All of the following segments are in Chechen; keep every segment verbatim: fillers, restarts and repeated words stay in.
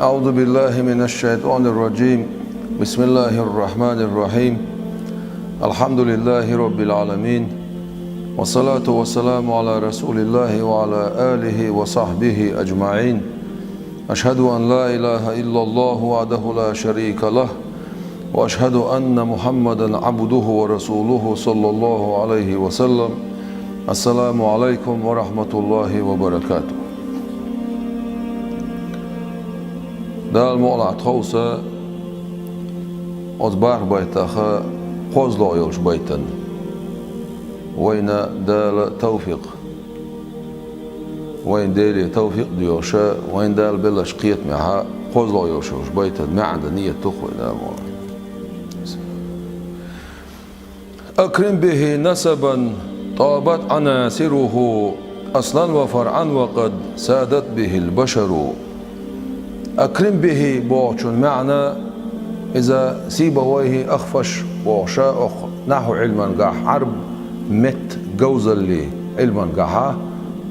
أعوذ بالله من الشيطان الرجيم. بسم الله الرحمن الرحيم. الحمد لله رب العالمين. والصلاة والسلام على رسول الله وعلى آله وصحبه أجمعين. أشهد أن لا إله إلا الله وحده لا شريك له، وأشهد أن محمدا عبده ورسوله صلى الله عليه وسلم. السلام عليكم ورحمة الله وبركاته. Дала мукъалахь тховса оцу бархӀ байтах кхозлагӀа йолчу байтанна. Вайна Дала тавфикъ, вайна Деле тавфикъ доьхуш, вайна Дала беллачу кхетамехь кхозлагӀа йолуш йолчу байтан маьӀна дан нийят ду-кх вай, Дала мукъалахь. أكرم به نسبا طابت عناصره أصلا وفرعا وقد سادت به البشر. أكرم به бохучун маьӀна, иза Сибавайхи, Ахфаш бохуш, окху нахьу Ӏилмангахь, Ӏарб меттан говзаллин Ӏилмангахьа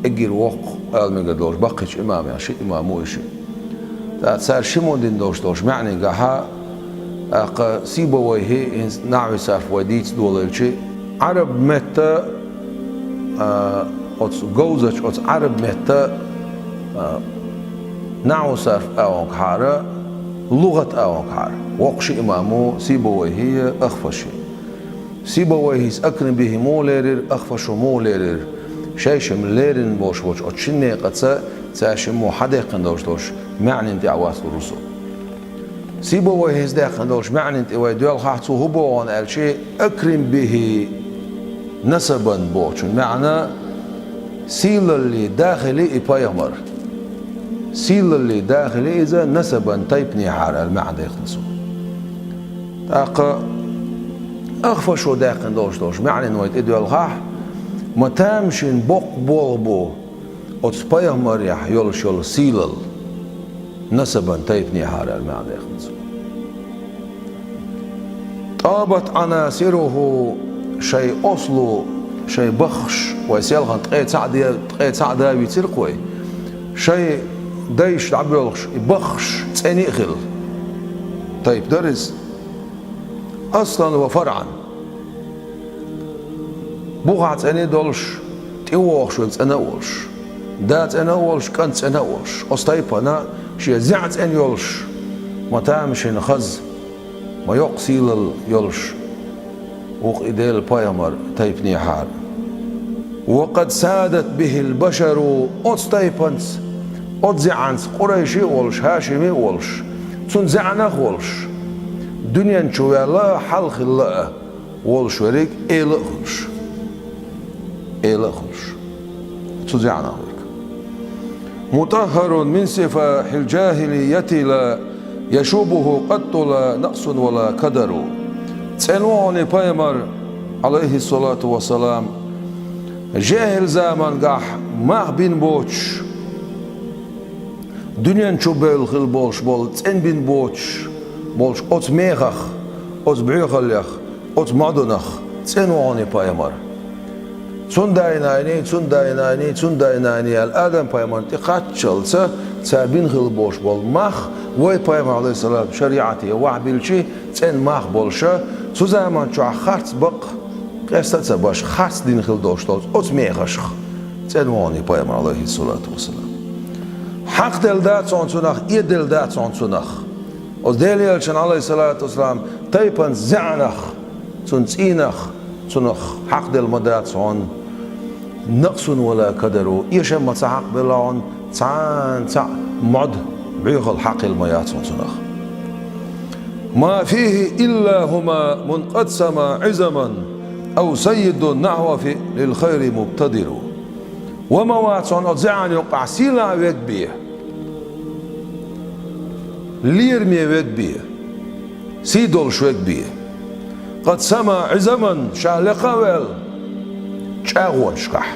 эггара воккха ала мегар долуш баккхийчу имамех ши имам ву и ши. ТӀаккха цара шиммо дина долуш долчу маьӀнигахьа, тӀаккха Сибавайхи хӀинца нахьви сарф вай дийца долуьйтуш, Ӏараб метта, а, оцу говзачу оцу Ӏараб метта, а, нахьви сарф агӀонгахьара, лугӀат агӀонгахьара. Воккха ши имам ву Сибавайхи я Ахфаши. Сибавайхис Акрим бихӀи муха лерира, Ахфашу муха лерира? Шай шимма лерина болуш болчу оцу шина некъаца цара шиммо хьадаьккхина долуш долчу маьӀнина тӀехь вацлур ву со. Сибавайхис даьккхина долчу маьӀнина тӀе вай доьлхахь, цо хӀун боху аьлча, Акрим бихӀи насабан бохучун маьӀна, сийлаллин да хили и пайхамар. Сийлаллин да хили иза, насабан, тайпанехьара аьлла маьӀна даьккхина цо. ТӀаккха Ахфашо даьккхина долуш долчу маьӀнина вай тӀедоьлхахь, ма тамашийна боккха болх бу оцу пайхамарехь йолуш йолу сийлалла, насабан, тайпанехьара аьлла маьӀна даьккхина цо. ТӀабат Ӏанасируху, шайн осло, шайн баххаш, вай селхана ткъе цхьаъ де-, ткъе цхьаъ да вийцира-кх вай, шайн дайша дӀабоьлхуш и баххаш цӀена а хилла тайпа дара иза. Аслан ва фаръан. Бухахь цӀена а долуш, тӀевогӀуш верг цӀена а волуш, да цӀена а волуш, кӀант цӀена а волуш, оцу тайпана шен зӀе цӀена йолуш, ма тамашийна хаза, ма йоккха сийлалла йолуш ву-кх и Делан пайхамар тайпанехьара. Ва къад садат бихӀил башару, оцу тайпанца, оцу зӀенца, къурайши а волуш, хӀашими а волуш, цунна зӀенах а волуш, дуьнен чу ваьлла а, хьалха хилла а волуш верг эла а хуьлуш. Эла а хуьлуш. Цу зӀенах верг. МутӀаххарун мин сифахӀил жахӀилияти ла яшубухӀу къатту ла накъсун ва ла кадару. ЦӀена ву хьуна и пайхамар, Ӏалайхиссалату вассалам, жехӀил замангахь мах бина боцуш, дуьнен чу бевлла хилла болуш болу, цӀена бина боцуш болчу оцу мехах, оцу бӀоьхаллех, оцу модунах цӀена ву хьуна и пайхамар. Цуьнан дай-наний, цуьнан дай-наний, цуьнан дай-наний аьлла, Адам-пайхамарна тӀекхаччалца цара бина хилла болуш болу мах, вай пайхамар, Ӏалайхиссалам, шариӀате вахьа биллича, цӀена мах болуша, цу заман чохь харц бакъ, къеста а ца беш, харц дина хилла долуш долчу оцу мехашах цӀена ву хьуна и пайхамар, Ӏалайхиссалату вассалам. Хьакхаделла дац хьуна цунах, эделла дац хьуна цунах. Оцу Делан элчанан, Ӏалайхиссалату вассалам, тайпанца зӀенах, цуьнан цӀийнах, цунах хьакхаделла ма дац хьуна накъсун ва ла кадару, эшам ма ца хьакхабелла хьуна, цхьана цхьаъ мод, бӀоьхалла хьакхаелла ма яц хьуна цунах. Ма фихӀи илла хӀума мункъасама Ӏизаман, ав саййидун нахьва фиълил хайри мубтадиру. Ва ма вац хьуна оцу зӀенан юккъахь сийлахь верг бен, лераме верг бен, сий долуш верг бен. Къад сама Ӏизаман, ша лекха а ваьлла чӀагӀонашкахь.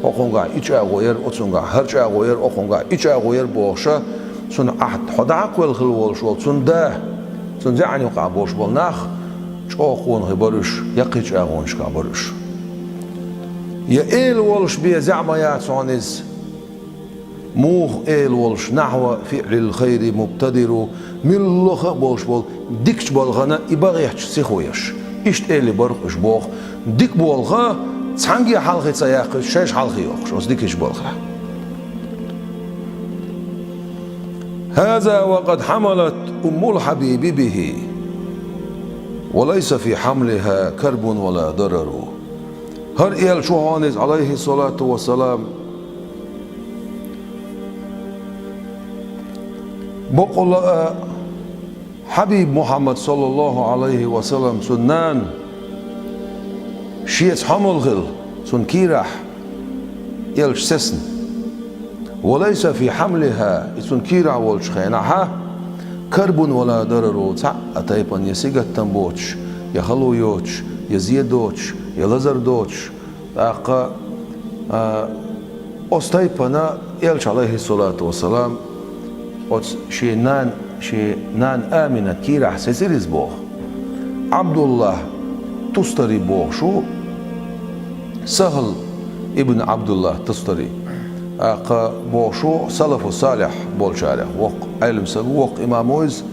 Окхунгахь и чӀагӀо яра, оцунгахь хӀара чӀагӀо яра, окхунгахь и чӀагӀо яра бохуша, цунна Ӏахьд хьо дӀахьакхавелла хилла волуш волу цуьнан да, цуьнан зӀенан юкъахь болуш болу нах чӀогӀа къонахий бара уьш, яккхий чӀагӀонашкахь бара уьш. Я эла волуш бен зӀе ма яц хьуна иза, Муха эла волуш: «نحو فعل الخير مقتدر», муьлхха а болуш болу дикачу балхана и бахьа эцча сихо еш. Иштта элира боху уьш боху. Дика болу хан цхьаьнгге хьалхе ца яккхуьйтуш, шайша хьалхе йоккхуш, оцу дикачу балхахь. «هذا وقد حملت أم الحبيب به، وليس في حملها كرب ولا ضرر». ХӀара элча ву хьуна иза, Ӏалайхиссалату вассалам, бакъволу а Хьабиб Мухьаммад, саллаллаху Ӏалайхи ва саллам, цуьнан нана шеца хьомал хилла, цуьнан кийрахь элча сецна. «وليس في حملها», и цуьнан кийрахь волчу хенахь, «كرب ولا ضرر», цхьа а тайпана я сингаттам боцуш, я хало йоцуш, я зен доцуш, я лазар доцуш. ТӀаккха, а, оцу тайпана элча, Ӏалайхиссалату вассалам, оцу шен нана, шен нана Аминат кийрахь сецира иза боху. Ӏабдуллахь Тустари бохуш ву, СахӀл ибн Ӏабдуллахь Тустари. ТӀаккха бохуш ву салафу салихь болчарех, воккха Ӏелам стаг ву, воккха имам ву иза.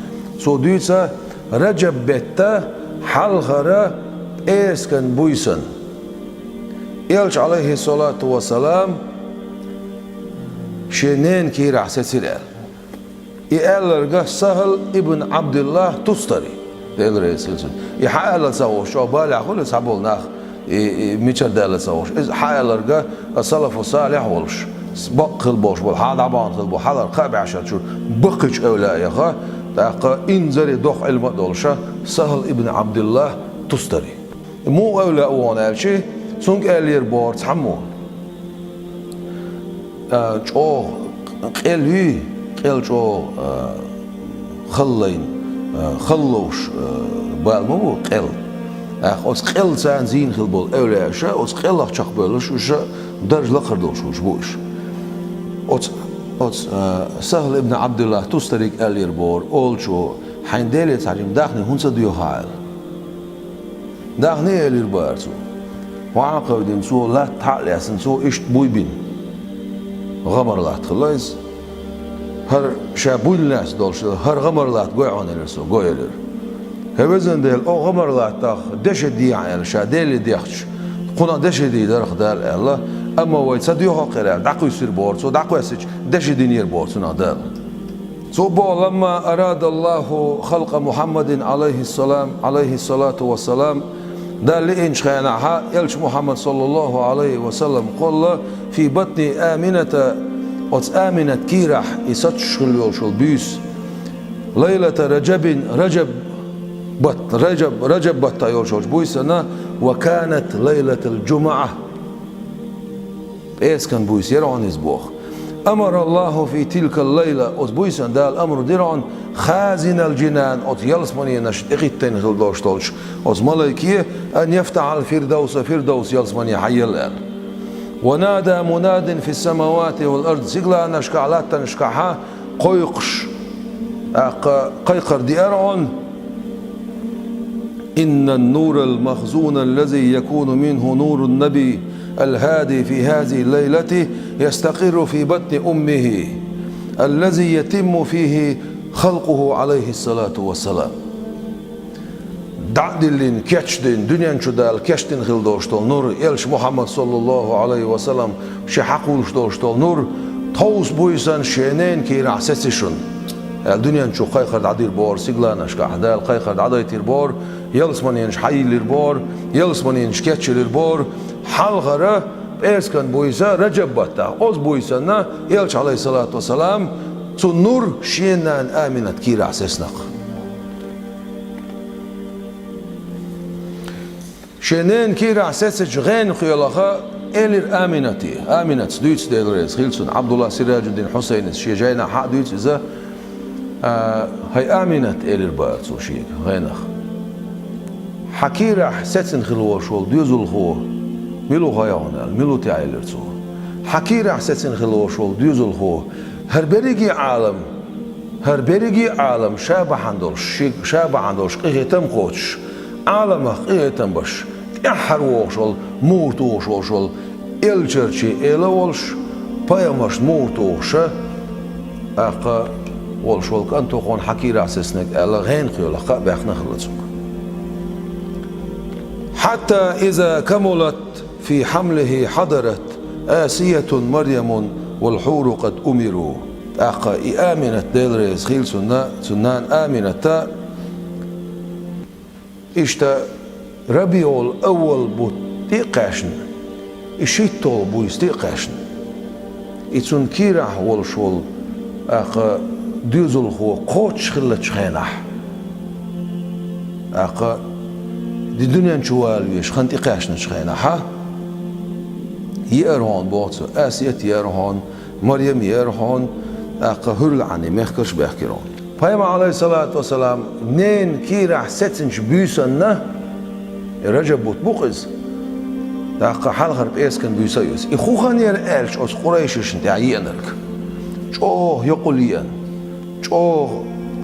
Цо дуьйцу, Раджаб беттан хьалхара пӀераскан буьйсанна элча, Ӏалайхиссалату вассалам, шен ненан кийрахь сецира аьлла. И аьлларг СахӀл ибн Ӏабдуллахь Тустари, Дела реза хила цунна. И хьан аьлла ца хууш, чӀогӀа балехь хуьлу цхьаболу нах, и, и мичара даьлла ца хууш. Иза хьан аьлларг салафу салихь волуш, бакъ хила болуш болу, хьан дӀабахана хила болу, хьалхара кхаа бӀешарчу баккхийчу эвлаяэх, тӀаккха инзаре доккха Ӏилма а долуша СахӀл ибн Ӏабдуллахь Тустари. Муха эвлаяъ ву хьуна аьлча, цуьнга аьллера бохура цхьаммо. А, чӀогӀа къел юй, къел чӀогӀа, а, халлайна, а, халловш, а, бала ма бу къел. ТӀаккха оцу къел царна зийна хила болу эвлаяаша, оцу къелах чекхбевллаш уьш даржа лакхара долуш уьш бу уьш. Оцу, оцу, а, СахӀл ибн Ӏабдуллахь Тустарига аьллера бохура олучо: «Хьайн Деле цхьа жима даьхни хӀунда ца доьху хьан?» — аьлла. Даьхни, элира бохура цо. ХӀун Ӏа кхайдина, цо латта хьа а лаьцна, цо иштта буй бина. ГӀамар латта хилла иза. ХӀара ша буйла лаьцна долуш, хӀара гӀамар латта гой хьуна, элира цо, гой, элира. ХӀай везан Дела, оха гӀамар латтах деши дехьа аьлла, ша Деле дехча, кхунах деши дийр дара-кх Дала аьлла, амма вай ца доьху-кх хӀара аьлла, дӀакхуьссира бохура цо, дӀакхоьссича, деши динера бохура цунах Дала. Цо боху: «لما أراد الله خلق محمد عليه السلام، عليه الصلاة والسلام», Дала лиъначу хенахь, элча Мухьаммад, саллаллаху Ӏалайхи ва саллам, кхолла, «في بطن آمنة», оцу Аминат кийрахь и соцуш хилла йолуш йолу буьйса, «ليلة رجب», Раджаб бат-, Раджаб, Раджаб баттахь йолуш йолчу буьйсанна, «وكانت ليلة الجمعة». ПӀераскан буьйса яра хьуна иза боху. «أمر الله في تلك الليلة», оцу буьйсанна Дала амру дира хьуна, «خازن الجنان», оцу ялсаманенаш тӀехӀиттийна хилла долуш долчу оцу малайке, «أن يفتح الفردوس», Фирдовс ялсамане хьаелла аьлла. «ونادى مناد في السماوات والأرض», сигаланашкахь, латтанашкахьа кхойкхуш, тӀаккха кхайкхар деара хьуна: «إن النور المخزون الذي يكون منه نور النبي الهادي في هذه الليلة يستقر في بطن أمه الذي يتم فيه خلقه عليه الصلاة والسلام». ДӀа а диллина, кечдина, дуьнен чу Дала кечдина хилла долуш долу нур, элча Мухьаммад, саллаллаху Ӏалайхи ва саллам, шен хьакхуьйлуш долуш долу нур, тховса буьйсанна шен ненан кийрахь сеци шуна, аьлла, дуьнен чу кхайкхар дӀадир бохура сигаланашкахь, Дала кхайкхар дӀадайтир бохура, ялсаманенаш хьайиллир бохура, ялсаманенаш кечйиллир бохура, хьалхара пӀераскан буьйса Раджаб баттахь, оцу буьйсанна элча, Ӏалайхиссалату вассалам, цу нур шен нана Аминат кийрахь сецнакх. Шен ненан кийрахь сецначу гӀенах йолаха элира Аминате. Аминатс дуьйцу, Дела реза хила цунна, Ӏабдулла Сираджуддин Хьусайнис шен жайнахь хьа а дуьйцу иза, а, «ХӀай Аминат», — элира бара цо шега гӀенах. «Хьан кийрахь сецна хила волуш волу доьзалхо мила ву хьуна?» — аьлла. «Мила ву те?» — элира цо. «Хьан кийрахь сецна хила волуш волу доьзалхо хӀара берриге а Ӏалам, хӀара берриге а Ӏалам ша бахьана долуш, ши-, ша бахьана долуш къинхетам а кхочуш, Ӏаламах къинхетам беш, тӀаьххьара вогӀуш волу, муха тухуш волуш волу элчанан эла а волуш, Пайхамаршна муха тухуш, тӀаккха волуш волу кӀант ву хьуна хьан кийрахь сецнарг аьлла, гӀенах йолахь кхаъ баьхна хилла цуьнга. حتى إذا كملت في حمله حضرت آسية مريم والحور قد أمروا. ТӀаккха и Аминат, Дела реза хила цунна, цуьнан нана Амината, иштта РабиӀул-Аввал бутт тӀе а кхаьчна, и шийтта буьйса тӀе а кхаьчна, и цуьнан кийрахь волуш волу, тӀаккха, доьзалхо кхоччуш хиллачу хенахь, тӀаккха, и дуьнен чу вала везаш хан тӀекхаьчначу хенахь, еара хьуна, боху цо, Асият еара хьуна, Марьям еара хьуна, тӀаккха хӀуьрлаӀанийн мехкарш баьхкира хьуна. Пайхамар, Ӏалайхиссалату вассалам, ненан кийрахь сецначу буьйсанна, и Ражаб бутт бу-кх иза, тӀаккха хьалхара пӀераскан буьйса а ю иза. И хӀун хан яра аьлча, оцу къурайшашна тӀехь еанарг. ЧӀогӀа йокъал еана, чӀогӀа,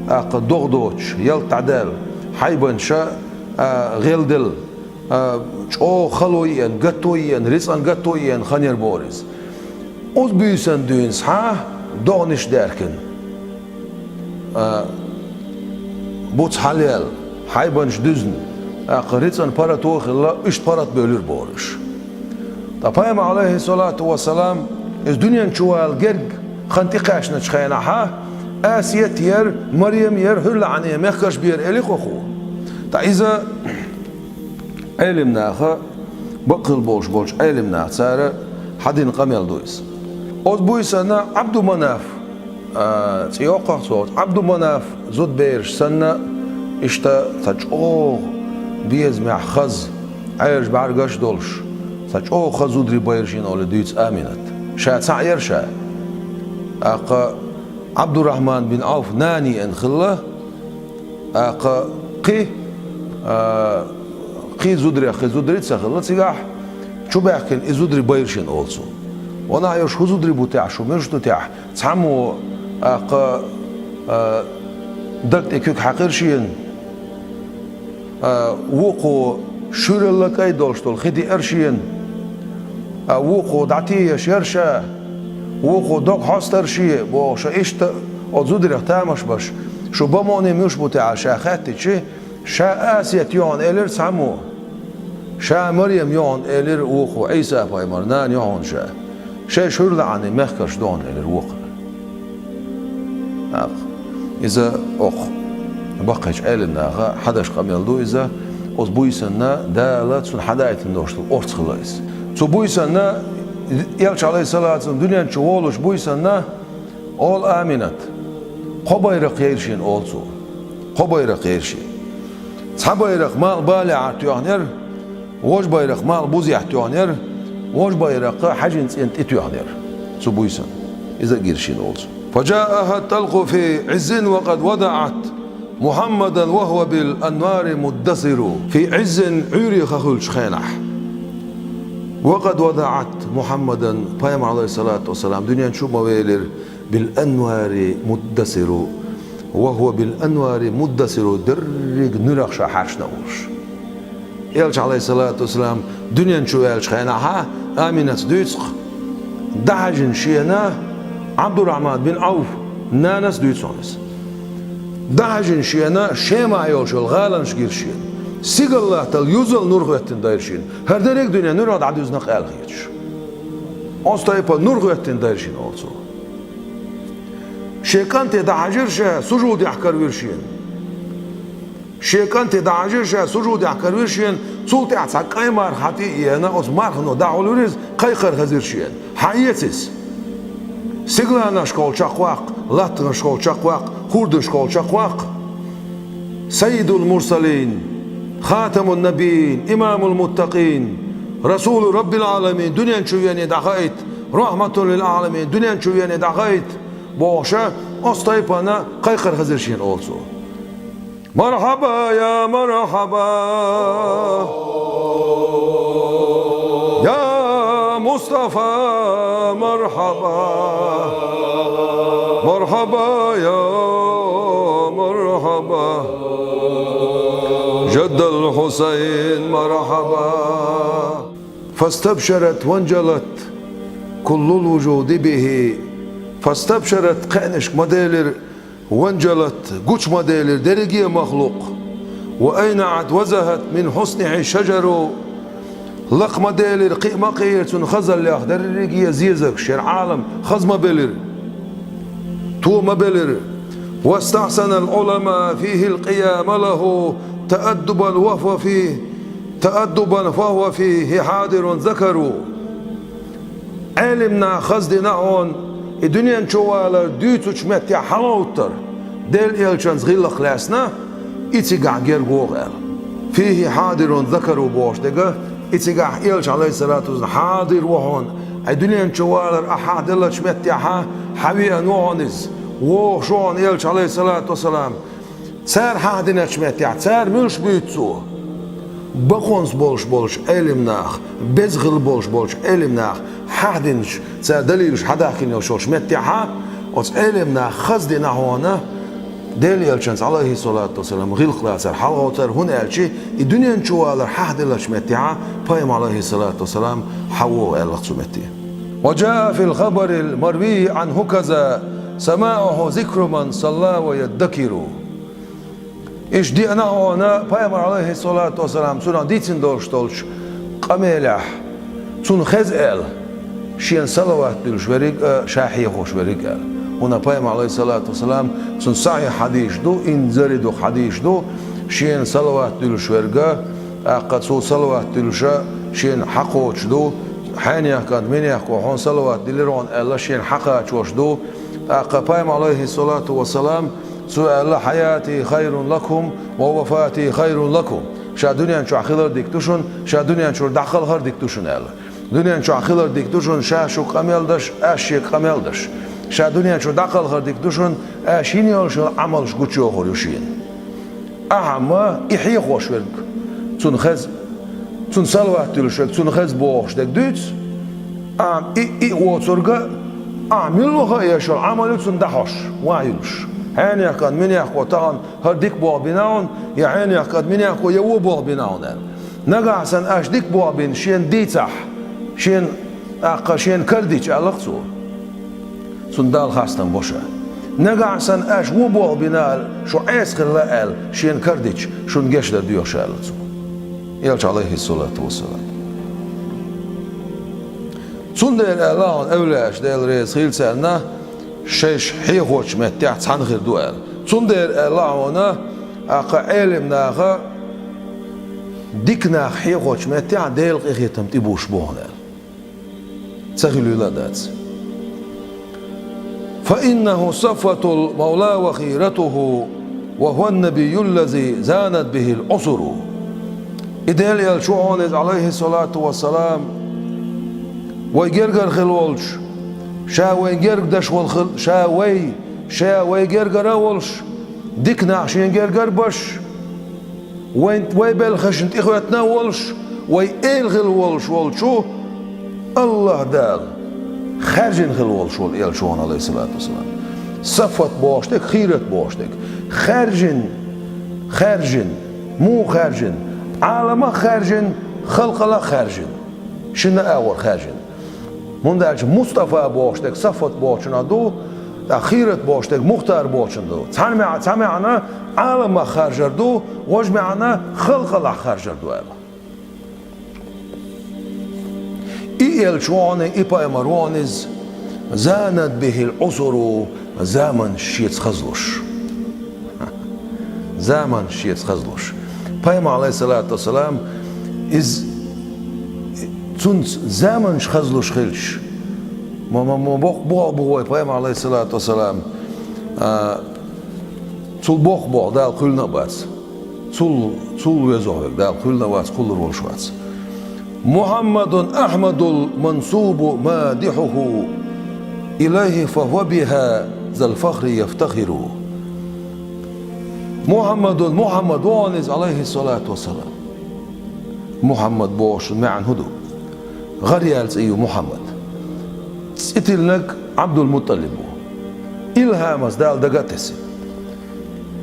тӀаккха, догӀа доцуш, ялта дӀадаьлла, хьайбанаш а гӀелделла, а, чӀогӀа хало еана, гатто еана, рицкъан гатто еана хан яра боху иза. Оцу буьйсанна дуьйна схьа догӀанаш даьхкина, а, буц хьалаяьлла, хьайбанаш дуьзна, тӀаккха рицкъан паргӀато а хилла, иштта паргӀат бевлира боху уьш. Ткъа Пайхамар, Ӏалайхиссалату вассалам, иза дуьнен чу вала герга хан тӀекхаьчначу хенахь, Асият яра, Марьям яра, хӀуьрлаӀанийн мехкарш бара элира-кх хӀокхо. Ткъа иза Ӏелимнаха, бакъ хилла болуш болчу Ӏелимнаха, цара хьадина къамел ду иза. Оцу буьйсанна Ӏабдуманаф, а, цӀе йоккху-кх цо, Ӏабдуманаф зудбераш санна, иштта цхьа чӀогӀа безамехь хаза, Ӏаьржа бӀаьргаш а долуш, цхьа чӀогӀа хаза зударий байра шена олий дуьйцу Аминат. Ша цхьаъ яра ша. ТӀаккха Ӏабдурахьман бин Ӏавф нана еана хилла, тӀаккха кхин, а, кхин зударех кхин зударий ца хилла цигахь, чубаьхкина и зударий байра шена олу цо. Ванах, уьш хӀун зударий бу техьа, шу муьлш ду техьа? Цхьаммо, тӀаккха, а, даг тӀе куьг хьаькхира шена, а, вукхо шуьралла кӀай долуш долу хи диара шена, а, вукхо дӀатееш яра ша, вукхо дог хьостура шен, бохуш, иштта оцу зударех тамаш беш, шу бан мукъане муьлш бу техьа ша хаьттича, ша Асият ю хьуна элира цхьаммо. Ша Марьям ю хьуна элира вукхо, Ӏийса-пайхамаран нана ю хьуна ша. Шайша хӀуьрлаӀанийн мехкарш ду хьуна элира вукхара. ТӀаккха иза окху баккхийчу Ӏелимнаха хьадеш къамел ду иза, оцу буьйсанна Дала цунна хьадайтина долуш долу орца хилла иза. Цу буьйсанна Элча, Ӏалайхиссалату вассалам, дуьнен чу волуш буьйсанна, олу Аминат, кхо байракх яйра шена олу цо. Кхо байракх яйра шена. Цхьа байракх малх балехьара тоьхна яра, важа байракх малх бузехь тоьхна яра, важа байракх хьаьжин цӀенна тӀе тоьхна яра. Цу буьйсанна. Иза а гира шена олу цо. فجاءها الطلق في عز وقد وضعت محمدا وهو بالأنوار مدثر. في عز, Ӏуьйре хан хуьлучу хенахь. وقد وضعت محمدا, Пайхамар, Ӏалайхиссалату вассалам, дуьнен чу а ма велира, بالأنوار مدثر وهو بالأنوار مدثر, дерриг нуьрах ша хьаьршина а волуш. Элча, Ӏалайхиссалату вассалам, дуьнен чу ваьллачу хенахь, Аминас дуьйцу-кх, дӀахьаьжна шена, Ӏабдурахьман бин Ӏавф нанас дуьйцу хьуна иза. ДӀахьаьжна шена, Шемахь йолуш йолу гӀаланаш гира шена. Сигала латтал юзал нур хӀоьттина дайра шена. ХӀара дерриг а дуьне нуьрах дӀадуьзна-кх аьлла хеташ. Оцу тайпа нур хӀоьттина дайра шена олу цо. Шен кӀанте дӀахьаьжира ша, сужудехь каравира шена. Шен кӀанте дӀахьаьжира ша, сужудехь каравира шена, цул тӀаьхьа цхьа кӀайн марха хьан тӀе а еана, оцу мархано дӀахьулвира иза, кхайкхар хезира шена. Хьан эца иза? Сигаланашкахула чекхваккха, латтанашкахула чекхваккха, хӀорданашкахула чекхваккха. سيد المرسلين، خاتم النبيين، إمام المتقين، رسول رب العالمين, дуьнен чу вене дӀахаийта, رحمة للعالمين, дуьнен чу вене дӀахаийта, бохуша, оцу тайпана кхайкхар хезира шена олу цо. مرحبا يا مرحبا يا مصطفى، مرحبا، مرحبا يا مرحبا جد الحسين، مرحبا. فاستبشرت وانجلت كل الوجود به فاستبشرت, кхаьнашка ма делира, وانجلت, гуча ма делира дерриге а махлукъ, وأينعت وزهت من حسنه الشجر, лакха ма делира, кхиъ ма кхиира цун хазаллех дерриге а зезагаш, шера Ӏалам хаза ма белира, то ма белира. واستحسن العلماء فيه القيام له تأدبا وهو فيه تأدبا فهو فيه حاضر ذكر. Ӏелим наха хаза дина хьона и дуьнен чу валар дуьйцучу меттехь хьалагӀовттар, Делан элчанца гӀиллакх лаьцна, и цигахь герга вогӀу аьлла. فيه حاضر ذكر бохуш дерг, и цигахь элча, Ӏалайхиссалату вассалам, хьадир ву хьона, и дуьнен чу валар ахь хьахьделлачу меттехь хьан веана ву хьона иза, вогӀуш ву хьона элча, Ӏалайхиссалату вассалам. Цара хьахдиначу меттехь, цара муьлш буьйцу цо? Бакъонца болуш болчу Ӏелим наха, беза хилла болуш болчу Ӏелим наха хьахдинчу, цара далилаш хьадахкина йолуш йолчу меттехь, оцу Ӏелим наха хаза дина хьона Делан элчанца, Ӏалайхиссалату вассалам, гӀиллакх лацар, хьалагӀовттар, хӀунда аьлча и дуьнен чу валар хьахьделлачу меттехь пайхамар, Ӏалайхиссалату вассалам, хьан вогӀу аьлла цу метте. وجاء في الخبر المروي عنه كذا سماعه ذكر من صلى ويدكر. Иштта деана хьона пайхамар, Ӏалайхиссалату вассалам, цунах дийцина долуш долчу къамелехь, цунна хеза аьлла, шена салават дуьллуш верг а, ша хьехош верг а аьлла. ХӀунда пайхамар, Ӏалайхиссалату вассалам, цунна сахьихь хьадисаш ду, инзаре дукха хьадисаш ду, шена салават дуьллуш верг а, тӀаккха цо салават дуьллуш а шена хьакхочуш ду, хьенех кӀант минех кхо хьуна салават диллира хьуна аьлла, шена хьакхачош ду, тӀаккха пайхамар, Ӏалайхиссалату вассалам, цо аьлла: حياتي خير لكم ووفاتي خير لكم. Ша дуьнен чохь хилар дика ду шуна, ша дуьнен чуьра дӀакхалхар дика ду шуна аьлла. Дуьнен чохь хилар дика ду шуна, ша шуьга къамел даш, аш шега къамел даш. Ша дуьнен чуьра дӀакхалхар дика ду шуна, аш йина йолуш йолу Ӏамалш гучуйохур ю шена. Ахьа ма и хьехош верг, цунна хеза, цунна салават дуьллуш верг, цунна хеза бохуш дерг дуьйцу, ахьа и, и а воцург а, ахьа мила ваха а еш йолу Ӏамал ю цунна дӀахьош, ван а юьллуш. Хьенех кӀант минех кхо тахана хӀара дика болх бина хьуна, я хьенех кӀант минех кхо я вон болх бина хьуна аьлла. Нагахь санна аш дика болх бина шена дийцахь, шена, тӀаккха шена карадича аьлла-кх цо. Цунна Далла хастам бо ша. Нагахь санна аш вон болх бина аьлла, шу Ӏеса хилла аьлла, шена карадича, шуна гечдар доьху ша аьлла цо. Элча, Ӏалайхиссалату вассалам. Цундела аьлла хьуна эвлаяаша, Дела реза хила царна, шайша хьехочу меттехь цхьаьна хир ду аьлла. Цундела аьлла хьуна, тӀаккха Ӏелим наха дика нах хьехочу меттехь Делан къинхетам тӀебуш бу хьуна аьлла. Ца хилийла а дац. فإنه صفوة المولى وخيرته وهو النبي الذي زانت به العصر. И Делан элча ву хьуна иза, Ӏалайхиссалату вассалам, вай гергара хила волчу, ша вайн герга даш волу хила, ша вай, ша вай гергара а волуш, дика нах шен гергара а баш, вайн, вай белхашна тӀехӀоьттина а волуш, вай эла хила волуш волчу АллахӀ Дала хаьржина хила волуш волу элча ву хьуна, Ӏалайхиссалату вассалам. Сафват бохуш дерг, хийрат бохуш дерг. Хаьржина, хаьржина, муха хаьржина? Ӏаламах хаьржина, халкъалах хаьржина. Шина агӀор хаьржина. ХӀунда аьлча Мустафа бохуш дерг Сафват бохучунах ду, ткъа хийрат бохуш дерг Мухтар бохучунах ду. Цхьана маьӀ-, цхьа маьӀна Ӏаламах харжар ду, важа маьӀна халкъалахь харжар ду аьлла. И элча ву хьуна, и пайхамар ву хьуна иза, زانت به العصر, заманаш шеца хазлуш. Заманаш шеца хазлуш. Пайхамар, Ӏалайхиссалату вассалам, иза, цунца заманаш хазлуш хилча, ма, ма, ма боккха боху бу вай пайхамар, Ӏалайхиссалату вассалам, а, цул боккха боху Дала кхоьллина а бац. Цул, цул везох верг Дала кхоьллина а вац, кхуллур волуш вац. محمد أحمد المنسوب مادحه إليه فهو بهذا الفخر يفتخر. Мухьаммадун, Мухьаммад ву хьуна иза, Ӏалайхиссалату вассалам. Мухьаммад бохучун маьӀна хӀун ду? ГӀараяьлла цӀе ю Мухьаммад. ЦӀе тиллинарг Ӏабдул-МутӀалиб ву. ИлхӀамаца Дала дага а тесира.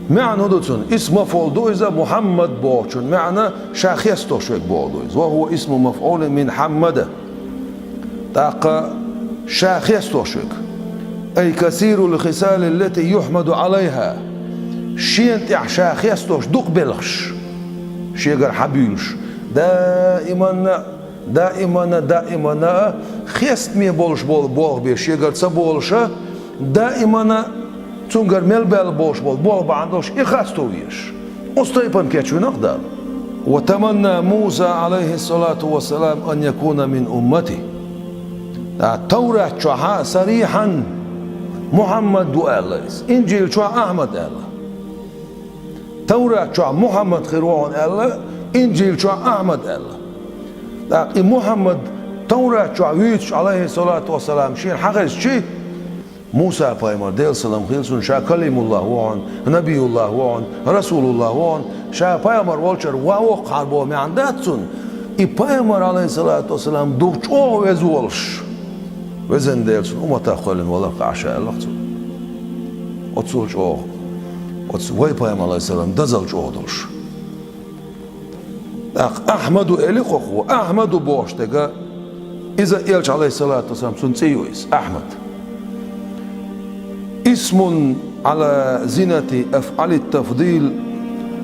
МаьӀна хӀун ду цуьнан? Исм мафӀул ду иза, Мухьаммад бохучун маьӀна ша хестош верг боху ду иза. وهو اسم مفعول من حمد. ТӀаккха Ша хестош верг. أي كثير الخصال التي يحمد عليها. Шена тӀехь ша хестош дукха белхаш. Шегара хьабуьйлуш. Даиманна, даиманна, даиманна а хестаме болуш болу болх беш шегара ца болуша, даиманна цуьнгара мел баьлла болуш болу болх бахьана долуш и хасто везаш. Оцу тайпана кечвина-кх Дала. وتمنى موسى عليه الصلاة والسلام أن يكون من أمته. ТӀаккха Таврат чохь а сарихьан Мухьаммад ву аьлла иза, Инжил чохь Ахьмад аьлла. Таврат чохь Мухьаммад хир ву хьуна аьлла, Инжил чохь Ахьмад аьлла. ТӀаккха и Мухьаммад Таврат чохь вуьйцуш, Ӏалайхиссалату вассалам, шена хьан хезчи, Муса пайхамар, Делан салам хила цунна, ша Калимуллах ву хьуна, Набиюллах ву хьуна, Расулуллах ву хьуна, ша пайхамар волчара ван воккхахьара боху маьӀна дац цунна. И пайхамар, Ӏалайхиссалату вассалам, дукха чӀогӀа веза волуш, везан Дела цунна умматах кхоьллина валар-кх ахь ша, аьлла-кх цо. Оццул чӀогӀа, оцу вай пайхамар, Ӏалайхиссалам, дозалла чӀогӀа долуш. ТӀаккха Ахьмаду элира-кх хьуна, Ахьмаду бохуш дерг, иза Элча, Ӏалайхиссалату вассалам, цуьнан цӀе ю иза, Ахьмад. اسم على زينة أفعل التفضيل.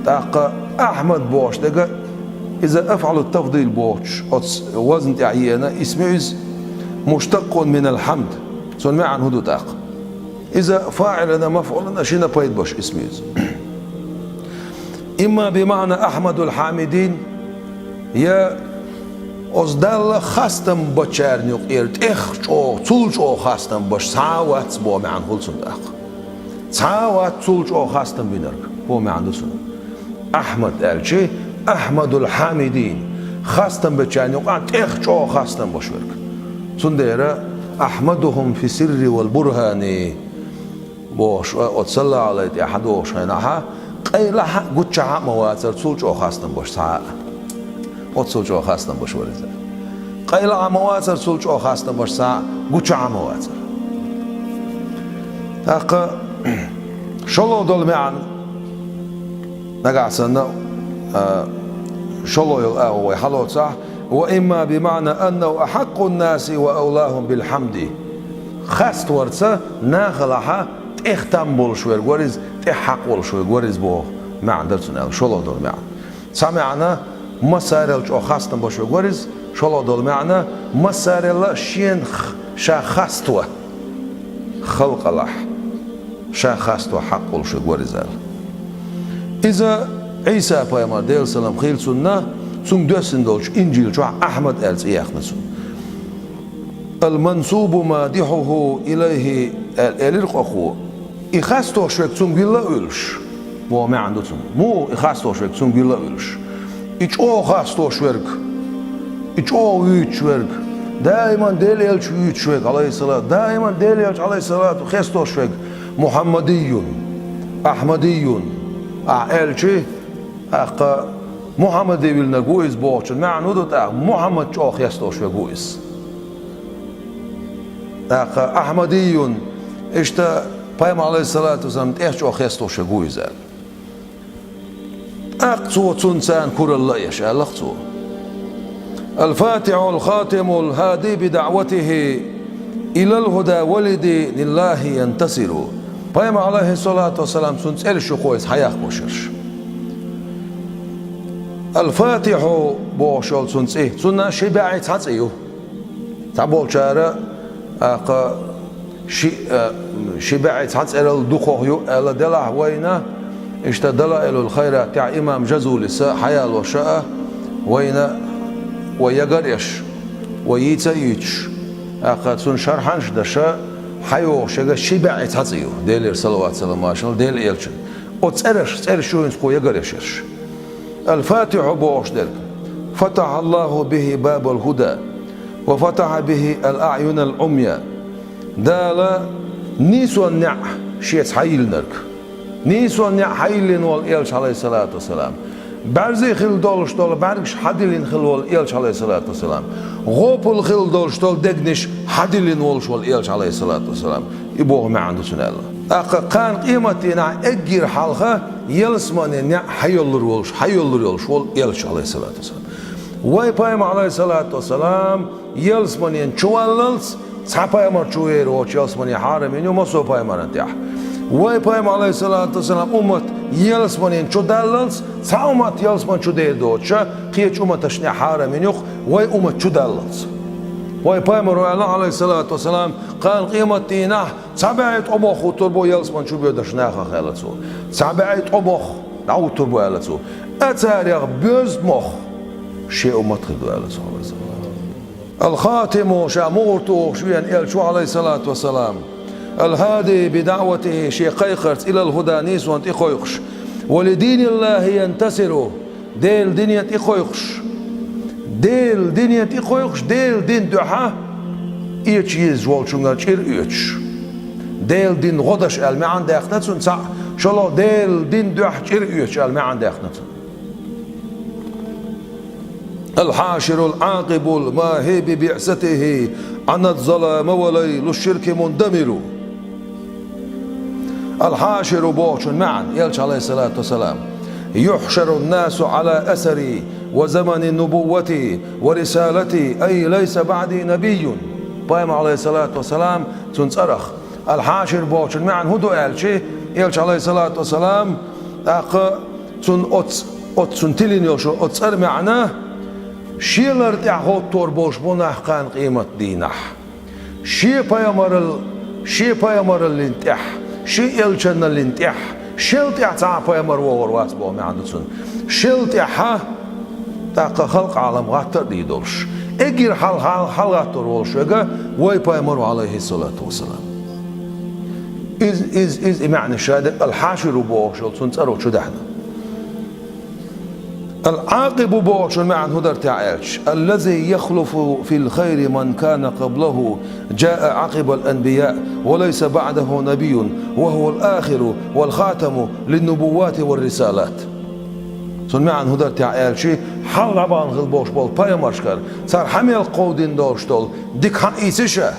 ТӀаккха Ахьмад бохуш дерг, иза أفعل التفضيل бохучу оцу вазна тӀехь еана исм ю иза, مشتق من الحمد. Цуьнан маьӀна хӀун ду тӀаккха? Иза фаӀилана, мафӀулана шина пайда беш исм ю иза. إما بمعنى أحمد الحامدين, я оцу Далла хастам бечарна юкъера тӀех чӀогӀа, цул чӀогӀа хастам беш цхьа а вац боху маьӀна хуьлу цуьнан тӀаккха. Цхьа а вац цул чӀогӀа хастам бинарг, хӀун маьӀна ду цуьнан. Ахьмад аьлчи, Ахьмадул Хьамидин, хастам бечарна юкъахь тӀех чӀогӀа хастам беш верг. Цундела أحمدهم في السر والبرهان бохуш, оцу саллаллаху Ӏалайхи тӀехь хьадогӀуш хенахь, къайлахь а, гучахь а ма вацара цул чӀогӀа хастам беш цхьа а. Оццул чӀогӀа хастам беш вара иза. Къайлахь а ма вацара цул чӀогӀа хастам беш цхьа а, гучахь а ма вацара. ТӀаккха шолгӀа долу маьӀна, нагахь санна, а, шолгӀа йолу агӀо вай хьалоцахь, وإما بمعنى أنه أحق الناس وأولاهم بالحمد. Хаставарца нахалахь тӀех там болуш верг вара иза, тӀех хьакъ волуш верг вара иза боху маьӀна дара цуьнан аьлла, шолгӀа долу маьӀна. Цхьа маьӀна, массарел чӀогӀа хастам беш верг вара иза, шолгӀа долу маьӀна, массарел а шена х-, ша хасто халкъалахь, ша хасто хьакъ волуш верг вара иза аьлла. Иза Ӏийса пайхамар, Делан салам хила цунна, цуьнга доьссина долчу Инжил чохь Ахьмад аьлла цӀе яьккхина цунна. المنسوب مادحه إليه аьлла элира-кх хьуна. И хастош верг цуьнга вилла а вуьлуш, боху маьӀна ду цуьнан. Муха и хастош верг цуьнга вилла а вуьлуш? И чӀогӀа хастош верг, и чӀогӀа вуьйцуш верг, даиман Делан Элча вуьйцуш верг, Ӏалайхиссалату, даиман Делан Элча, Ӏалайхиссалату, хестош верг, Мухьаммадийюн, Ахьмадийюн, ахь аьлчи, тӀаккха Мухьаммаде виллинарг ву иза бохучун маьӀна хӀун ду тӀаккха? Мухьаммад чӀогӀа хестош верг ву иза. ТӀаккха Ахьмадийюн, иштта пайхамар, Ӏалайхиссалату вассалам, тӀех чӀогӀа хестош верг ву иза. ТӀаккха цо цунна царна куралла а еш, аьлла-кх цо. الفاتح الخاتم الهادي بدعوته إلى الهدى والدين الله ينتصر. Пайхамар, Ӏалайхиссалату вассалам, цуьнан цӀераш ю-кх хьуна иза хьаяьккхинарш. Аль-Фатихьу бохуш йолу цуьнан цӀе, цуьнан ши бӀе цхьа цӀе ю. Цхьаболчара, тӀаккха ши, а, ши бӀе цхьа цӀерал дукхах ю аьлла делахь вайна, иштта Далаилул Хайрат тӀехь имам Жазулиса хьаялош а вайна, вай ягар а еш, вай йийца а йуьйцуш, тӀаккха цуьнан шархьанаш а деш, хьайогӀуш ерг ши бӀе цхьа цӀе ю, Делера салават-салам, машалла, Делан Элчан. Оцу цӀераш, цӀераш ю хӀинца кхо ягар еш ерш. Аль-Фатихьу бохуш дерг: فتح الله به باب الهدى وفتح به الأعين العميا. Дала нийсонан неӀ шеца хьайиллинарг. Нийсонан неӀ хьайиллина волу Элча, Ӏалайхиссалату вассалам. БӀаьрзе хилла долуш долу бӀаьргаш хьадиллина хилла волу Элча, Ӏалайхиссалату вассалам. ГӀопал хилла долуш долу дегнаш хьадиллина волуш волу Элча, Ӏалайхиссалату вассалам. И боху маьӀна ду цуьнан аьлла. ТӀаккха кхана къематдийнахь эггара хьалха ялсаманин неӀ хьайоллур волуш, хьайоллур йолуш волу Элча, Ӏалайхиссалату вассалам. Вай пайхамар, Ӏалайхиссалату вассалам, ялсаманин чуваллалц Цхьа пайхамар чу вер воцуш ялсамане хьарам йина ю массо а пайхамарна тӀехь. Вай пайхамар, алейхиссалату вассалам, уммат ялсаманин чу даллалц, цхьа уммат ялсаман чу дер доцуша, кхечу умматашна тӀехь хьарам йина ю-кх вай уммат чу даллалц. Вай пайхамаро аьлла, алейхиссалату вассалам, кхана къематдийнахь цхьа бӀе тӀом боххуттур бу ялсаман чу боьдуш нахах, аьлла цо. Цхьа бӀе тӀом бохху дӀахӀуттур бу, аьлла цо. А царех боьзна бохху шен уммат хир ду, аьлла цо. Аль-Хатиму, ша мугӀар тухуш веана элча ву, алейхиссалату вассалам. Аль-Хади би даъватихи, шен кхайкхарца илал хӀуда, нийсонна тӀекхойкхуш. Ва ли диниллахи янтасиру, Делан дине тӀекхойкхуш. Делан дине тӀекхойкхуш, Делан дин дуьхьа эча езаш волчуьнгара чӀир оьцуш. Делан дин гӀо деш аьлла маьӀна даьккхина цунна цхьаъ, шолгӀа Делан дин дуьхьа чӀир оьцуш аьлла маьӀна даьккхина цунна. Аль-Хьаширул Ӏакъибул махьи би биъсатихи Ӏаназ-залама ва лайлу ширки мундамиру. Аль-Хьаширу бохучун маьӀна, элча, алейхиссалату вассалам: «Юхьшарун насу Ӏала асари ва замани нубуввати ва рисалати, ай лайса баъди набийюн». Пайхамар, алейхиссалату вассалам, цуьнан цӀарах. Аль-Хьашир бохучун маьӀна хӀун ду аьлча, элча, алейхиссалату вассалам, тӀаккха цунна оц-, оццунна тилина йолуш оцу цӀаран маьӀна: «Шен лар тӀехь гӀовттор болуш бу нах кхана къематдийнахь. Шен пайхамарал-, шен пайхамараллин тӀехь, шен элчанналлин тӀехь, шел тӀехь цхьа а пайхамар вогӀур вац», боху маьӀна ду цунна. Шел тӀехьа тӀаккха халкъ-Ӏалам гӀатта а дийр долуш, эггара хьал-, хьал-, хьалагӀаттор волуш верг вай пайхамар ву, алейхиссалату вассалам. Иза, иза, иза и маьӀна ша дерг Аль-Хьаширу бохуш йолу цунна цӀаро чу даьхьна. Аль-Ӏакъибу бохучун маьӀна хӀун дара техьа аьлча: «Аллази яхлуфу фил хайри ман кана къаблаху, джаа Ӏакъибал анбияъ, ва лайса баъдаху набийюн, ва хӀувал ахиру вал хатаму лин нубуввати вар рисалат». Цунна маьӀна хӀун дара техьа аьлча, хьалха дӀабахана хилла болуш болу пайхамаршкара, цара хьан мел кховдийна долуш долу дика хьан ийцира ша?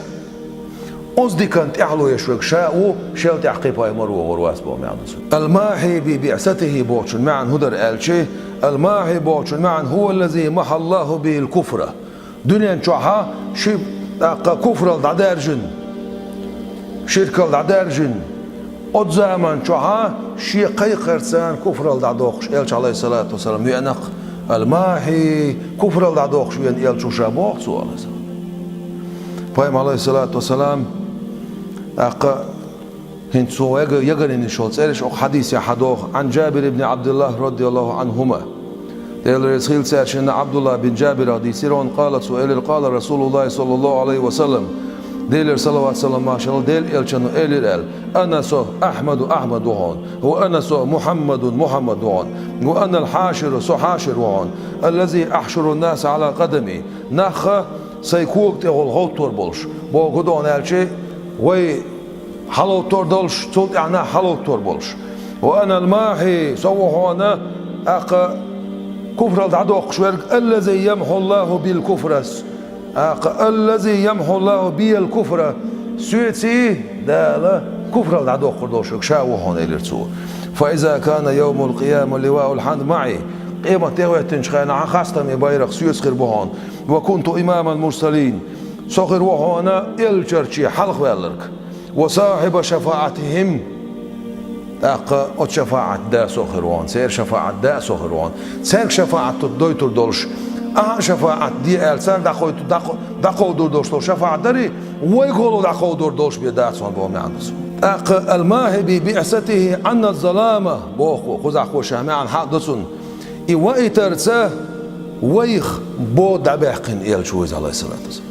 Оцу диканна тӀаьхьало еш верг ша а ву, шел тӀехь кхин пайхамар вогӀур вац боху маьӀна ду цунна. Аль-махьи би биъсатихи бохучун маьӀна хӀун дара аьлча, аль-махьи бохучун маьӀна хӀува ллази махьа Аллаху бихил куфра. Дуьнен чохьа ши тӀаккха куфрал дӀадаьржина, ширкал дӀадаьржина, оцу заман чохьа шен кхайкхарца куфрал дӀадоккхуш, элча, алейхиссалату вассалам, веана-кх. Аль-махьи, куфрал дӀадоккхуш веана элча ву ша боху цо, алейхиссалам. Пайхамар, алейхиссалату вассалам, тӀаккха хӀинца цо яга-, ягарйина йолу цӀераш окху хьадисехь хьадоху: «Ӏан Джабир ибн Ӏабдиллах радияллаху Ӏанхума». Делан реза хила цаьршинна, Ӏабдулла бин Джабирах дийцира хьуна, къала, цо элира: «Къала Расулуллахи саллаллаху Ӏалайхи ва саллам». Делера салават-салам, машалла, Делан элчано элира аьлла: «Ана со Ахьмаду, Ахьмад ву хьуна, ва ана со Мухьаммадун, Мухьаммад ву хьуна, ва ана аль-Хьаширу, со Хьашир ву хьуна, аллази ахьшурун-наса Ӏала къадами». Нах сайн кога тӀехула гӀовттор болуш, боху хӀун ду аьлча, вай хьалгӀовттор долуш, цул тӀаьхьа нах хьалгӀовттор болуш. «Ва ана аль-махьи», со ву хьуна, тӀаккха куфрал дӀадоккхуш верг, «аллази ямхьу Аллаху бил куфрас», тӀаккха, «аллази ямхьу Аллаху биял куфра», соьций Дала куфрал дӀадоккхур долуш верг ша ву хьуна, элира цо. «Фа иза кана явмул къияма ливаул хьамд маӀи», къемат де гӀоьттинчу хенахь хастаме байракх соьца хир бу хьуна. «Ва кунту имамал мурсалин», со хир ву хьуна элчанаш чохь хьалхаваьлларг. «Ва сахьиба шафаӀатихим», тӀаккха оцу шафаӀат да со хир ву хьуна, церан шафаӀат да со хир ву хьуна. Цаьрга шафаӀат дойтур долуш, ахьа а шафаӀат де аьлла, царна дӀакхойт-, дӀакх-, дӀакховдур долуш долу шафаӀат дарий, вайгахула дӀакховдур долуш бен дац хьуна боху маьӀна ду цуьнан. ТӀаккха «аль-махьи би биъсатихи Ӏанна залама», боху кхузахь кхо ша маьӀна хьаъ ду цуьнан. И ваийтарца вайх бода дӀабаьккхина элча ву иза, Ӏалайхиссалату вассалам.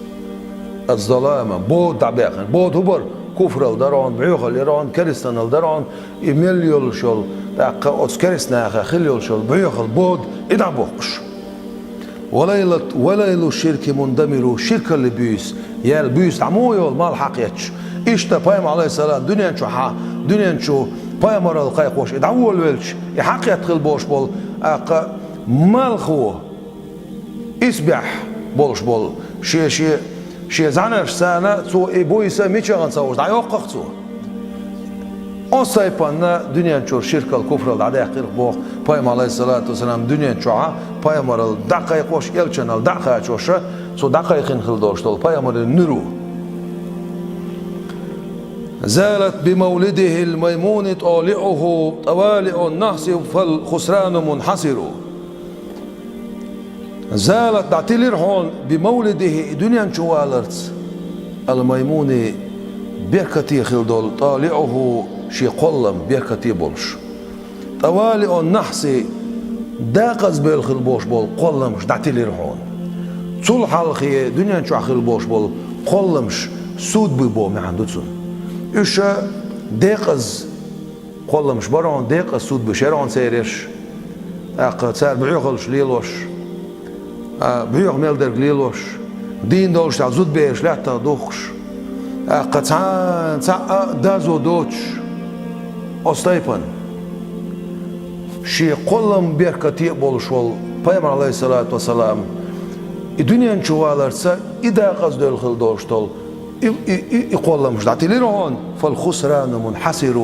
Аз-залама, бода дӀабаьккхина. Бода хӀун бара? Куфрал дара хьуна, бӀоьхал яра хьуна, керстанал дара хьуна, и мел йолуш йолу, тӀаккха оцу керстанаха хила йолуш йолу бӀоьхал, бода, и дӀабоккхуш. «Ва лайлат, ва лайлу ширки мундамиру», ширкалли буьйса, яьлла буьйса дӀа муха йолу, малх хьакхетташ. Иштта пайхамар, Ӏалайхиссалам, дуьнен чу хьа-, дуьнен чу пайхамаралла кхайкхош и дӀаволавелча, и хьакхетта хила болуш болу, тӀаккха малхо, исбаьхьа болуш болу, шен, шен, шен зӀанарш царна цо и буьйса мичахана ца вуш дӀайоккху-кх цо. Оцу тайпанна дуьнен чуьра ширкал, куфрал дӀадаьккхира боху пайхамар, Ӏалайхиссалату вассалам, дуьнен чохьа пайхамаралла дӀакхайкхош, элчанал дӀа а кхачоша, цо дӀакхайкхина хила долуш долу пайхамарийн нуьро. زالت بمولده الميمون طالعه طوالع النحس فالخسران منحصر. زالت, дӀатилира хьона, بمولده, и дуьнен чу валарца, الميمون, беркате хила долу, طالعه, шен кхоллам беркате болуш. طوالع النحس, декъаза бевлла хила болуш болу кхолламаш дӀатилира хьуна. Цул хьалхе дуьнен чохь хила болуш болу кхолламаш, судьбы боху маьӀна ду цунна. Уьш декъаза кхолламаш бара хьуна, декъаза судьбы яра хьуна церан ерш. ТӀаккха цара боьхаллаш лелош, а, боьха мел дерг лелош, дийна долуш тӀехь зудабераш лаьттах духкуш, тӀаккха цхьа, цхьаъ а доза доцуш, оцу тайпана. Шен кхоллам беркате а болуш волу Пайхамар, Ӏалайхиссалату вассалам, и дуьнен чу валарца, и декъаза девлла хила долуш долу и, и, и, и кхолламаш дӀатилира хьуна, فالخسران منحصر,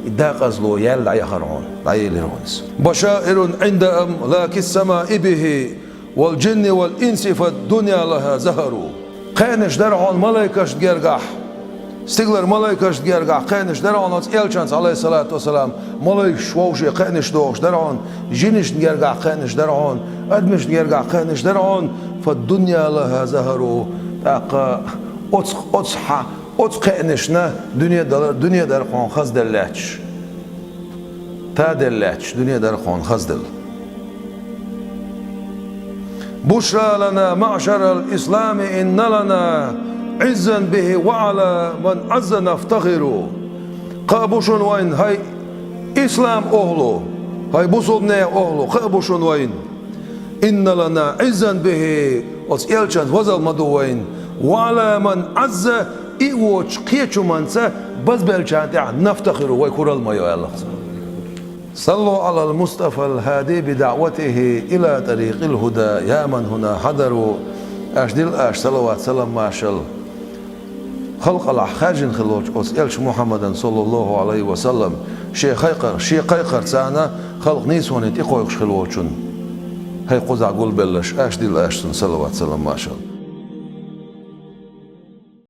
и декъазло яьлла дӀаяхара хьуна, дӀаелира хьуна иза. بشائر عند أملاك السماء به والجن والإنس فالدنيا لها زهر. Кхаънаш дара хьуна малайкашна гергахь, стигалара малайкашна гергахь кхаънаш дара хьуна оцу элчанца, Ӏалайхиссалату вассалам, малайкаш вовшийн кхаънаш дохуш дара хьуна, жинашна гергахь кхаънаш дара хьуна, адамашна гергахь кхаънаш дара хьуна, فالدنيا لها زهر. ТӀаккха оцу, оцу хьа-, оцу кхаънашна дуьне дала-, дуьне дара хьуна хазделла лаьтташ. Таделла лаьтташ дуьне дара хьуна хазделла. بشرى لنا معشر الإسلام إن لنا عزا به وعلى من عز نفتخر. Кхаъ бу шуна вайна, хӀай ислам охӀлу, хӀай бусулбанийн охӀлу, кхаъ бу шуна вайна. إن لنا عزا به, оцу элчанца вазалла ма ду вайна. وعلى من عز, и воцуш кхечуманца базбеллачарна тӀехь نفتخر, вай куралла ма йо, аьлла цо. صلوا على المصطفى الهادي بدعوته إلى طريق الهدى يا من هنا حضروا. Аш дилла аш салават, салам, маршалла халкъалахь хаьржина хилла волчу оцу элча Мухьаммадан, саллаллаху Ӏалайхи ва саллам, шен кхайкхар-, шен кхайкхарца халкъ нийсоне тӀекхойкхуш хилла волчунна. ХӀай кхузахь гулбелларш, аш дилла аш цунна салават, салам, маршалла.